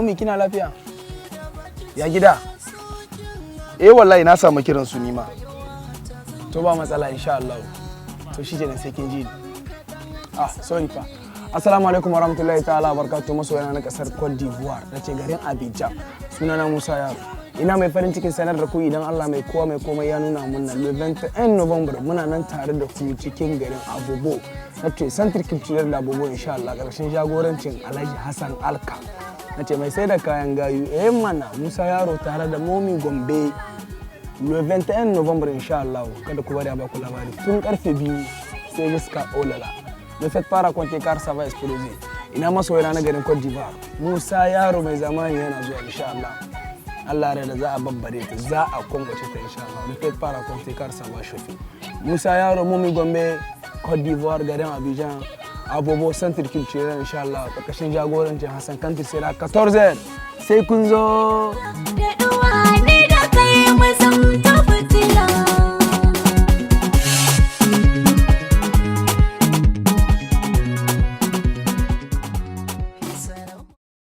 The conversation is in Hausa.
Mummy, kina lafiya? Ya gida? Eh, wallahi na samu kiran su nima. To, ba matsala, insha Allah. To shikenan, sai kin ji ni. Ah, sorry fa. Assalamu alaikum warahmatullahi ta'ala barakatuh, masoyana na kasar Cote d'Ivoire, na ce garin Abidjan. Sunana Musa Yaro. Ina mai farin cikin sanar da ku, idan Allah mai kowa mai komai ya nuna mun nan, le 21 November muna nan tare da ku cikin garin Abobo. Na ce Centre Culturel da Abobo, insha Allah, ƙarshen jagorancin Alhaji Hassan Alka. Na ce mai sai da kayan gayu. Eh mana, Musa Yaro tare da Momi Gombe le 21 November, insha Allah. Kada ku bari a baku labari. Tun karfe 2 sai jusqu'à olala. Ne faites pas raconter car ça va exploser. Ina masoyana na garin Cote d'Ivoire? Musa Yaro mai zamani yana zuwa, insha Allah. Allah ya da za a babbare ta, za a kwangwace ta, insha Allah. Ne faites pas raconter car ça va chauffer. Musa Yaro, Momi Gombe, Cote d'Ivoire, garin Abidjan, Abobo, Centre Culturel, insha Allah, karkashin jagorancin Hassan Kanti, sai 14h. Sai kun zo.